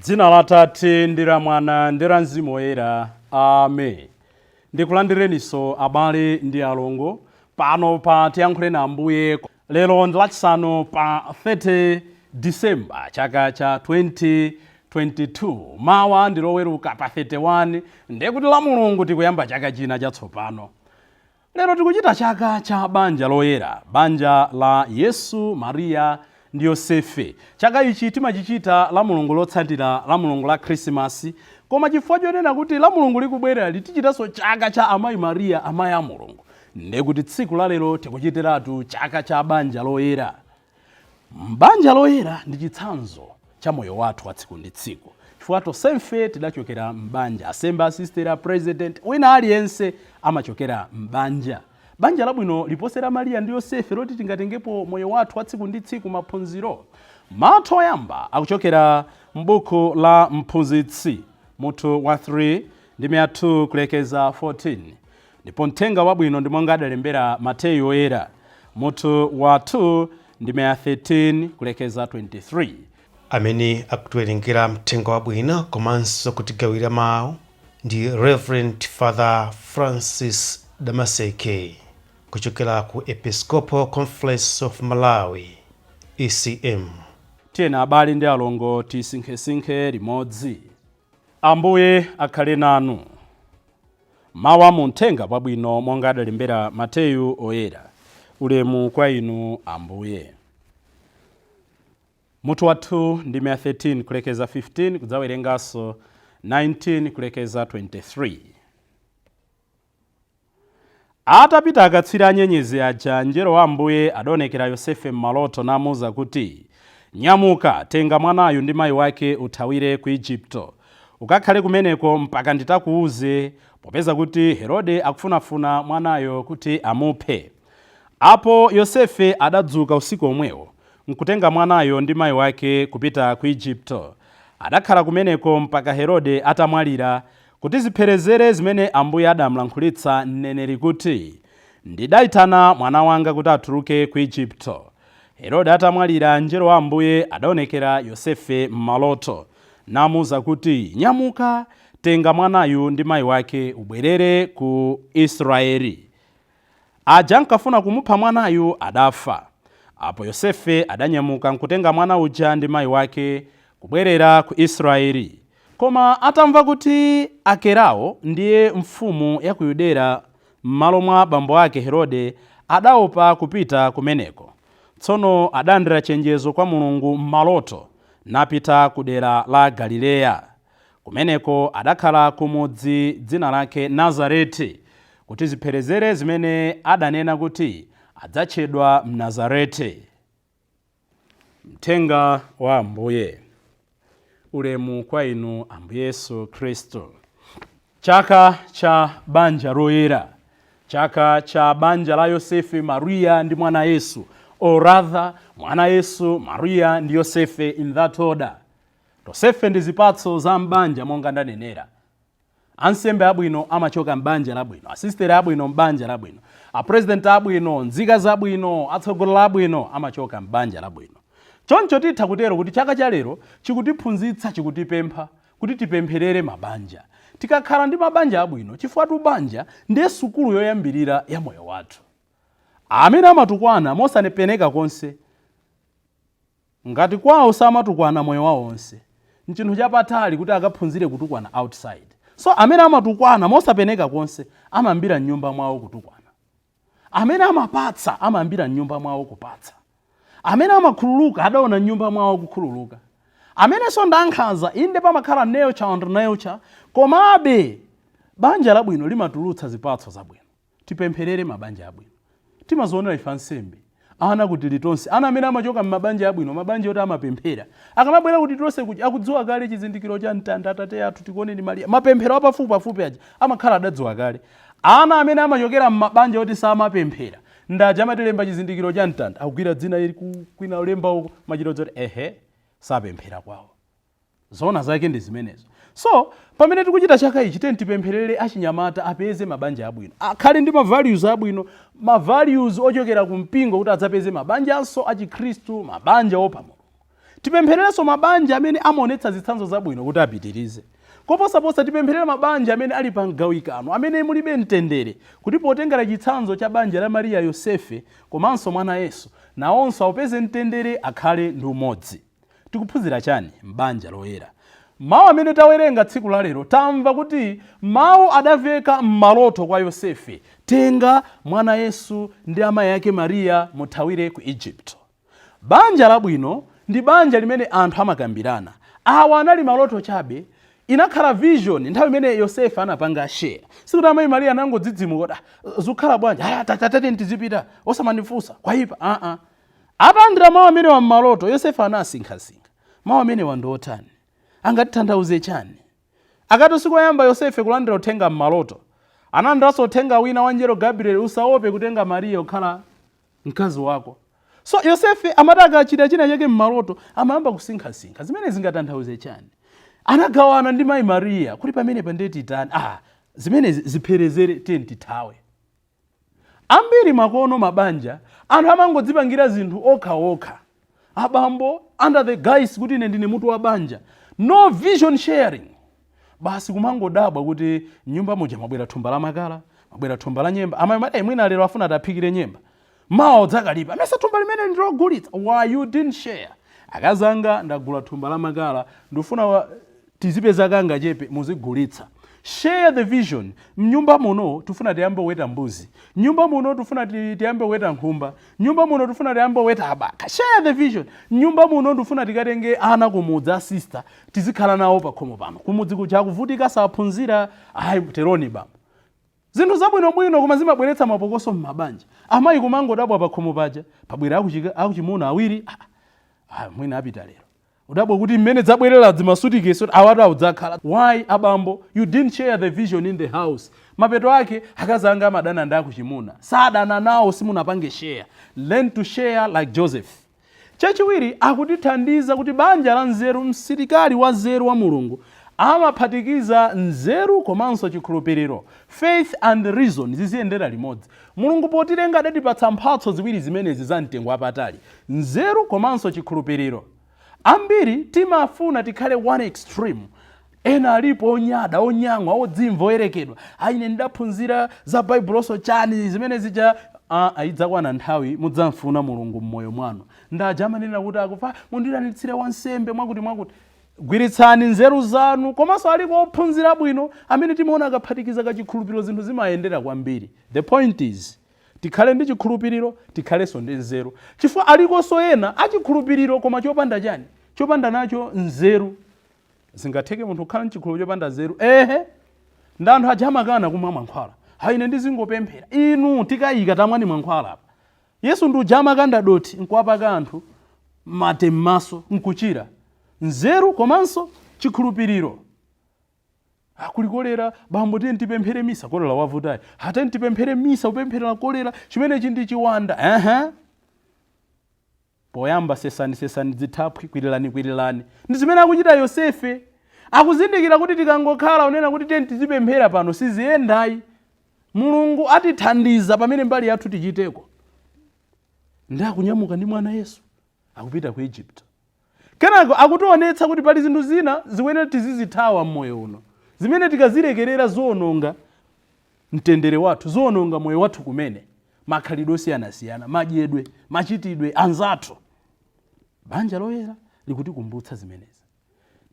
Dzina la Tate ndi la Mwana ndi la Mzimu Woyera. Amen. Ndikulandireninso, abale ndi alongo, pano pa Tiyankhule na Ambuye. Lero ndi Lachisanu pa 30 December chaka cha 2022. Mawa ndi Loweruka pa 31, ndiye kuti la Mulungu tikuyamba chaka china chatsopano. Lero tikuchita chaka cha banja loyera, banja la Yesu, Mariya ndi Yosefe. Chaka ichi timachichita la Mulungu lotsatira la Mulungu la Khrisimasi, koma chifukwa chonena kuti la Mulungu likubwerali tichitanso chaka cha Amayi Mariya, Amayi a Mulungu, ndiye kuti tsiku la lero tikuchitiratu chaka cha banja loyera. Banja loyera ndi chitsanzo cha moyo wathu wa tsiku ndi tsiku, chifukwa tonsefe tidachokera m'banja. Asembe, asistera, president, wina aliyense amachokera m'banja. Banja labwino liposera Mariya ndi Yosefe loti tingatengepo moyo wathu wa tsiku ndi tsiku maphunziro. Mawu oyamba akuchokera m'buku la Mphunzitsi, mutu wa 3, ndime ya 2 kulekeza 14, ndipo mthenga wabwino ndi monga adalembera Mateyu Oyera, mutu wa 2, ndime ya 13 kulekeza 23. Amene akutiwerengera mthenga wabwino komanso kutigawira mawu ndi Reverend Father Francis Damaseke kuchokera ku Episcopal Conference of Malawi, ECM. Tiyeni, abale ndi alongo, tisinkhesinkhe limodzi. Ambuye akhale nanu. Mawu a mu mthenga wabwino monga adalembera Mateyu Oyera. Ulemu kwa inu, Ambuye. Mutu wa 2, ndime ya 13 kulekeza 15, kudzawerenganso 19 kulekeza 23. Atapita akatswiri a nyenyezi aja, mngelo wa Ambuye adaonekera Yosefe m'maloto namuwuza kuti, "Nyamuka, tenga mwanayu ndi mayi wake uthawire ku Igupto. Ukakhale kumeneko mpaka nditakuwuze, popeza kuti Herode akufunafuna mwanayo kuti amuphe." Apo Yosefe adadzuka usiku omwewo nkutenga mwanayo ndi mayi wake kupita ku Igupto. Adakhala kumeneko mpaka Herode atamwalira, kuti zipherezere zimene Ambuye adamlankhulitsa mneneri kuti, "Ndidayitana mwana wanga kuti atuluke ku Igupto." Herode atamwalira, mngelo wa Ambuye adaonekera Yosefe m'maloto namuwuza kuti, "Nyamuka, tenga mwanayu ndi mayi wake ubwerere ku Israeli. Aja ankafuna kumupha mwanayu adafa." Apo Yosefe adanyamuka nkutenga mwana uja ndi mayi wake kubwerera ku Israeli. Koma atamva kuti Akelao ndiye mfumu ya ku Yudeya m'malo mwa bambo ake Herode, adaopa kupita kumeneko. Tsono adalandira chenjezo kwa Mulungu m'maloto napita ku dera la Galileya. Kumeneko adakhala ku mudzi dzina lake Nazareti, kuti zipherezere zimene adanena kuti, "Adzatchedwa Mnazareti." Mthenga wa Ambuye. Ulemu kwa inu, Ambuye Yesu Khristu. Chaka cha banja loyera, chaka cha banja la Yosefe, Mariya ndi mwana Yesu, or rather mwana Yesu, Mariya ndi Yosefe, in that order. Tonsefe ndi zipatso za mbanja. Monga ndanenera, ansembe abwino amachoka mbanja labwino, asisteri abwino mbanja labwino, apresident abwino, nzika zabwino, atsogoleri abwino amachoka mbanja labwino. Choncho titha kutero kuti chaka cha lero chikutiphunzitsa, chikutipempha kuti tipempherere mabanja. Tikakhala ndi mabanja abwino, chifukwa banja ndiye sukulu yoyambirira ya moyo wathu. Amene amatukwana mosapeneka konse, ngati kwawo samatukwana moyo wawo onse, nchinthu chapatali kuti akaphunzire kutukwana outside. So amene amatukwana mosapeneka konse amayambira mnyumba mwawo kutukwana. Amene amapatsa amayambira mnyumba mwawo kupatsa. Amene amakhululuka adaona mnyumba mwawo kukhululuka. Amenenso ndankhanza, inde, pamakhala nature and nurture, komabe banja labwino limatulutsa zipatso zabwino. Tipempherere mabanja abwino. Timazionera ife ansembe, ana kuti litonse, ana amene amachoka m'mabanja abwino, mabanja oti amapemphera, akamabwera kuti tonse kuti akudziwa kale chizindikiro cha mtanda, Atate athu, Tikuoneni Mariya, mapemphero apafupipafupi aja amakhala adadziwa kale. Ana amene amachokera m'mabanja oti samapemphera, ndaja amatilemba chizindikiro cha mtanda, akugwira dzina ili kwina ulemba uko, machita zoti ehe, sapemphera kwawo. Zoona zake ndi zimenezo. So pamene tikuchita chaka ichi, tiyeni tipempherere achinyamata apeze mabanja abwino, akhale ndi ma values abwino, ma values ochokera ku mpingo, kuti adzapeze mabanjanso achikhristu, mabanja opa Mulungu. Tipemphererenso mabanja amene amaonetsa zitsanzo zabwino kuti apitirize. Koposaposa tipempherere mabanja amene ali pa mgawikano, amene mulibe mtendere, kuti potengera chitsanzo cha banja la Mariya, Yosefe komanso mwana Yesu, nawonso awupeze mtendere, akhale ndi umodzi. Tikuphunzira chani m'banja loyera? Mawu amene tawerenga tsiku la lero, tamva kuti mawu adamveka m'maloto kwa Yosefe: tenga mwana Yesu ndi amayi ake Mariya, muthawire ku Egypto. Banja labwino ndi banja limene anthu amakambirana. Awa anali maloto chabe, inakhala vision nthawi imene Yosefe anapanga share. Sikuti amayi Mariya anangodzidzimuka kuti, "Ah, zikukhala bwanji? Aya, tatate, tizipita, osamandifunsa, kwayipa." Aa, atalandira mawu amenewa m'maloto, Yosefe anasinkhasinkha: mawu amenewa ndi otani? Angatithanthauze chani? Akati sikoyamba Yosefe kulandira uthenga m'maloto. Analandiranso uthenga wina wa mngelo Gabriel: usaope kutenga Mariya kukhala mkazi wako. So Yosefe amati akachita china chake m'maloto, amayamba kusinkhasinkha zimene zingatanthauze chani. Anagawana ndi mayi Mariya kuti pamenepa ndiye titani? Ah, zimene zipherezere, tiye tithawe. Ambiri makono mabanja anthu amangodzipangira zinthu okhaokha, abambo under the guise kuti ine ndine mutu wa banja. No vision sharing. Basi, kumangodabwa kuti nyumba muja mwabwera thumba la makala, mwabwera thumba la nyemba. Amayi mati, "Mwina lero afuna ataphikire nyemba, mawa udzakalipa, amesa thumba limene ndilogulitsa?" Why you didn't share? "Akazanga, ndagula thumba la makala, ndifuna tizipeza kanga chepe, muzigulitsa." Share the vision. Mnyumba muno tifuna tiyambe kuweta mbuzi, nyumba muno tifuna tiyambe kuweta nkhumba, nyumba muno tifuna tiyambe kuweta abaka. Share the vision. Nyumba muno ndifuna tikatenge ana kumudzi, asista, tizikhala nawo pakhomo pano. Kumudzi kuja akuvutika, saphunzira. Ayi, teroni bambo. Zinthu zabwinobwino, koma zimabweretsa mapokoso m'mabanja. Amayi kumangodabwa pakhomo paja pabwera akuchimuna awiri. Ah, ah, mwina apita lero. Udabwa kuti mmene zabwerera zimasutikesi, awatu awudzakhala. Why, abambo, you didn't share the vision in the house? Mapeto ake akazi anga amadana ndi akuchimuna. Sadana nawo, simunapange share. Learn to share like Joseph. Chachiwiri, akutithandiza kuti banja la nzeru, msilikali wa nzeru wa Mulungu amaphatikiza nzeru komanso chikhulupiriro. Faith and reason ziziyendera limodzi. Mulungu potilenga adatipatsa mphatso ziwiri zimenezi za mtengo wapatali, nzeru komanso chikhulupiriro. Ambiri timafuna tikhale one extreme. Ena alipo onyada, onyang'wa, odzimva oyerekedwa: "Aine ndidaphunzira za Baibuloso chani zimene zija." Ayidzakwana nthawi mudzamfuna Mulungu m'moyo mwanu. Ndaja amanena kuti akufa, "Mundilanitsire wansembe mwakuti mwakuti." Gwiritsani nzeru zanu. Komanso aliko ophunzira bwino amene timaona akaphatikiza kachikhulupiriro, zinthu zimayendera kwambiri. The point is, tikhale ndi chikhulupiriro, tikhalenso ndi nzeru, chifukwa alikonso ena achikhulupiriro koma chopanda chani? Chopanda nacho nzeru. Zingatheke munthu kukhala mchikhulupiriro chopanda nzeru? Ehe, ndi anthu aja amakana kumwa mankhwala: "Haine, ndizingopemphera." Inu, tikayika tamwani mankhwala apa. Yesu ndi uja amakanda doti nkuwapaka anthu mate m'maso nkuchira. Nzeru komanso chikhulupiriro. Akuli kolera, "Bambo, tiye tipemphere misa, kolera wavutayi. Hateni tipemphere misa, kupempherera kolera, chimenechi ndi chiwanda." Ehe, poyamba sesani sesani zithaphwi, kwirirani kwirirani. Ndi zimene akuchita Yosefe. Akuzindikira kuti tikangokhala unena kuti tiye tizipemphera pano, siziyendayi. Mulungu atithandiza pamene mbali yathu tichiteko. Ndi akunyamuka ndi mwana Yesu, akupita ku Egypt. Kenako akutionetsa kuti pali zinthu zina zimene tizizithawa mmoyo uno, zimene tikazilekerera ziwononga mtendere wathu, ziwononga moyo wathu kumene: makhalidwe osiyanasiyana, madyedwe, machitidwe anzathu. Banja loyera likutikumbutsa zimenezi.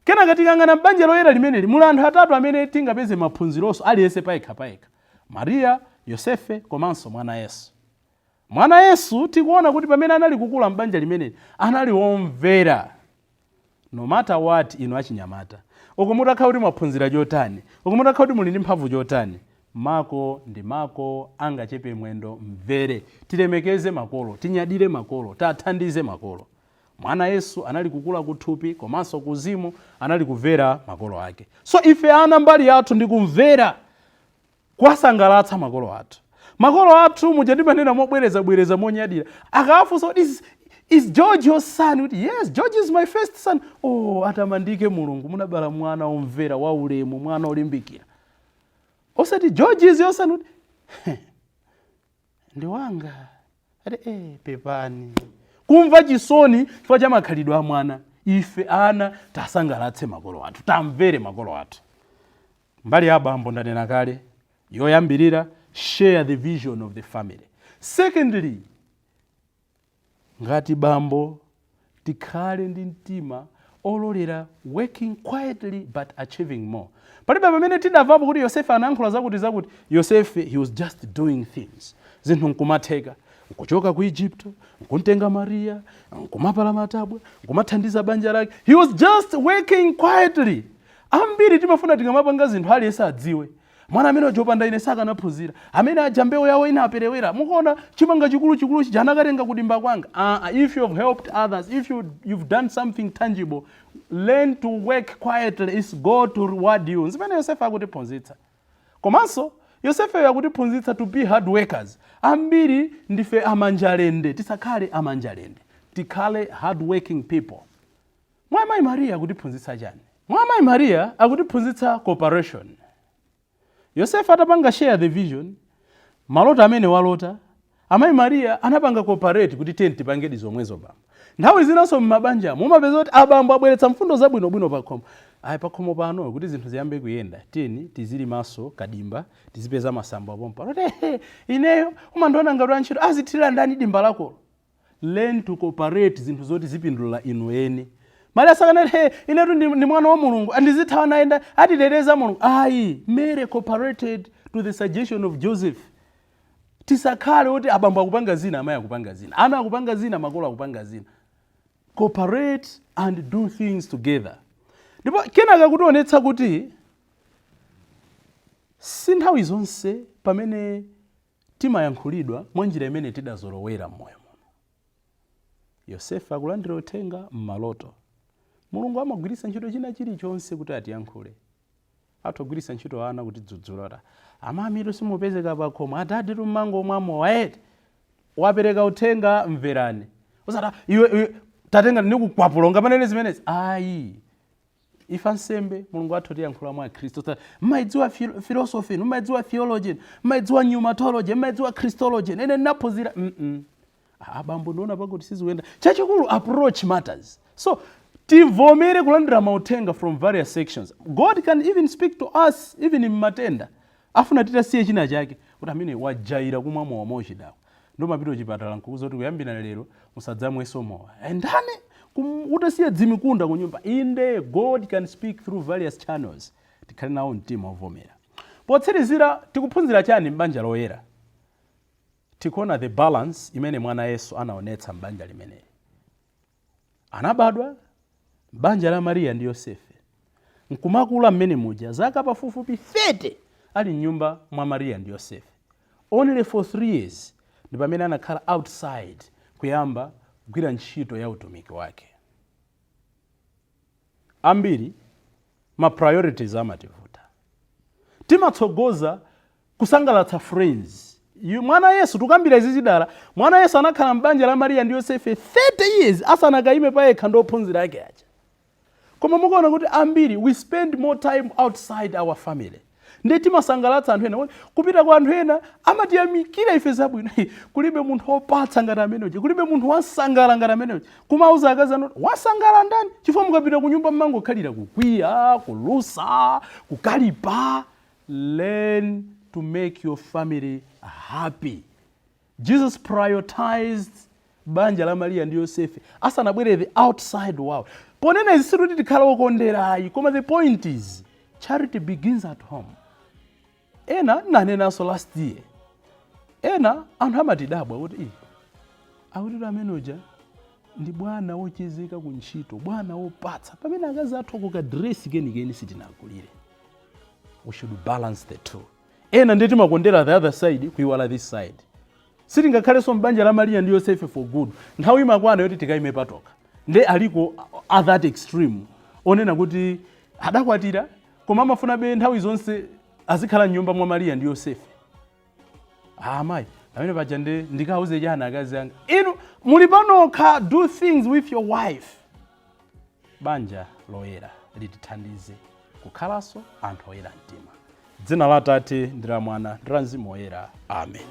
Kenaka tikang'ana m'banja loyera limeneli, muli anthu atatu amene tingapeze maphunzironso, aliyense payekha payekha: Mariya, Yosefe komanso mwana Yesu. Mwana Yesu, tikuona kuti pamene anali kukula m'banja limeneli, anali womvera no matter what. Inu achinyamata, uku mutakhala kuti mwaphunzira chotani, uku mutakhala kuti muli ndi mphamvu chotani, mako ndi mako, angachepe mwendo, mvere. Tilemekeze makolo, tinyadire makolo, tathandize makolo. Mwana Yesu anali kukula kuthupi komanso kuzimu, anali kumvera makolo ake. So ife ana, mbali yathu ndi kumvera, kwasangalatsa makolo athu. Makolo athu muja timanena mobwerezabwereza, monyadira, akawafunsa kuti, Is George your son?" kuti, "Yes, George is my first son." "Oh, atamandike Mulungu, munabala mwana omvera, waulemu, mwana olimbikira." Osati, "George is your son?" kuti, "Ndi wanga." Ati, "Eh, pepani." Kumva chisoni chifukwa cha makhalidwe a mwana. Ife ana tasangalatse makolo athu, tamvere makolo athu. Mbali ya abambo ndanena kale. Yoyambirira, share the vision of the family. Secondly, ngati bambo tikhale ndi mtima ololera working quietly but achieving more. Palibe pamene tidamvapo kuti Yosefe anayankhula zakuti zakuti. Yosefe, he was just doing things, zinthu nkumatheka, nkuchoka ku Egypto, nkuntenga Mariya, nkumapala matabwa, nkumathandiza banja lake. He was just working quietly. Ambiri timafuna tikamapanga zinthu aliyense adziwe. Mwana amene wopanda ine sakanaphunzira, amene aja mbewu yawo inaperewera, mukuona chimanga chikuluchikulu chija anakatenga kudimba kwanga. If you have helped others, if you've done something tangible, learn to work quietly. It's God to reward you. Zimene Yosefe akutiphunzitsa. Komanso Yosefeyo akutiphunzitsa to be hard workers. Ambiri ndife amanjalende. Tisakhale amanjalende, tikhale hard working people. Mwa Amayi Mariya akutiphunzitsa chani? Mwa Amayi Mariya akutiphunzitsa cooperation. Yosefe atapanga share the vision, maloto amene walota, Amayi Mariya anapanga cooperate kuti tiyeni tipangedi zomwezo bambo. Nthawi zinanso m'mabanja mumapeza kuti abambo abweretsa mfundo zabwinobwino pakhomo. Ayi, pakhomo pano kuti zinthu ziyambe kuyenda, tiyeni tizilimaso kadimba, tizipeza masamba pompa. Kuti ehe, ineyo umandiona ngati wantchito, azithirira ndani dimba lakolo? Learn to cooperate zinthu zoti zipindulira inu eni. Mariya sakanati, "He, inetu ndi mwana wa Mulungu, andizithawa nayenda, atiteteza Mulungu." Ayi, Mary cooperated to the suggestion of Joseph. Tisakhale kuti abambo akupanga zina, amayi akupanga zina, ana akupanga zina, makolo akupanga zina. Cooperate and do things together. Ndipo kenaka kutionetsa kuti si nthawi zonse pamene timayankhulidwa mwa njira imene tidazolowera m'moyo muno. Yosefe akulandira uthenga m'maloto. Mulungu amagwiritsa ntchito china chilichonse kuti atiyankhule. Atha kugwiritsa ntchito ana kutidzudzula kuti amamitu simupezeka pakhomo, adadi tummango mwamowa eti. Wapereka uthenga, mverani. Usati iwe, iwe tatenga ndikukwapula, ungapanene zimenezi. Ayi, ife ansembe Mulungu athu tiyankhula mwa Khristu. Mmayidziwa philosophy, mmayidziwa theology, mmayidziwa pneumatology, mmayidziwa Christology, ine ndinaphunzira. Abambo, ndiona pakuti sizikuyenda. Chachikulu, approach matters. So tivomere kulandira mauthenga from various sections. God can even speak to us even in matenda. Afuna titasiye china chake kuti amene wajaira kumwa mowa mochidakwa, ndomapita kuchipatala nkukuza kuti kuyambira lero musadzamwenso mowa. Ndani utasiya dzimikunda ku nyumba. Inde, God can speak through various channels. Tikhale nawo mtima wovomera. Potsirizira, tikuphunzira chani m'banja loyera? Tikuona the balance imene mwana Yesu anaonetsa m'banja limeneli. Anabadwa m'banja la Mariya ndi Yosefe, nkumakula mmene muja zaka pafupifupi 30 ali mnyumba mwa Mariya ndi Yosefe. Only for 3 years ndi pamene anakhala outside kuyamba kugwira ntchito ya utumiki wake. Ambiri ma priorities amativuta. Timatsogoza kusangalatsa friends. Mwana Yesu, tukambira izi zidala, mwana Yesu anakhala m'banja la Mariya ndi Yosefe 30 years asanakayime payekha ndi ophunzira ake aja. Koma mukuona kuti ambiri we spend more time outside our family, ndi timasangalatsa anthu ena. Kupita kwa anthu ena amatiyamikira ife zabwino: "Kulibe munthu wopatsa ngati amene uja, kulibe munthu wasangala ngati amene uja." Kumauza akazi anu, "Wasangala ndani?" Chifukwa mukapita ku nyumba mmangokhalira kukwiya, kulusa, kukalipa. Learn to make your family happy. Jesus prioritized banja la Mariya ndi Yosefe asanabwere the outside world. Ponena izi situti tikhala okondera, ayi, koma the point is charity begins at home. Ena nanenanso last year, ena anthu amatidabwa kuti, "Ih, akuti amene uja ndi bwana wochezeka ku ntchito, bwana wopatsa," pamene akazi athu kukadresi kenikeni sitinagulire. We should balance the two. Ena ndi timakondera the other side, kuiwala this side. Sitingakhalenso m'banja la Mariya ndi Yosefe for good. Nthawi imakwana yoti tikayime patoka. Nde aliko at that extreme onena kuti adakwatira koma amafuna be nthawi zonse azikhala mnyumba mwa Mariya ndi Yosefe. Amayi pamene paja ndi ndikauze chani akazi anga? Inu muli panokha, do things with your wife. Banja loyera litithandize kukhalanso anthu oyera mtima. Dzina la Atate ndi la Mwana ndi la Mzimu Woyera, amen.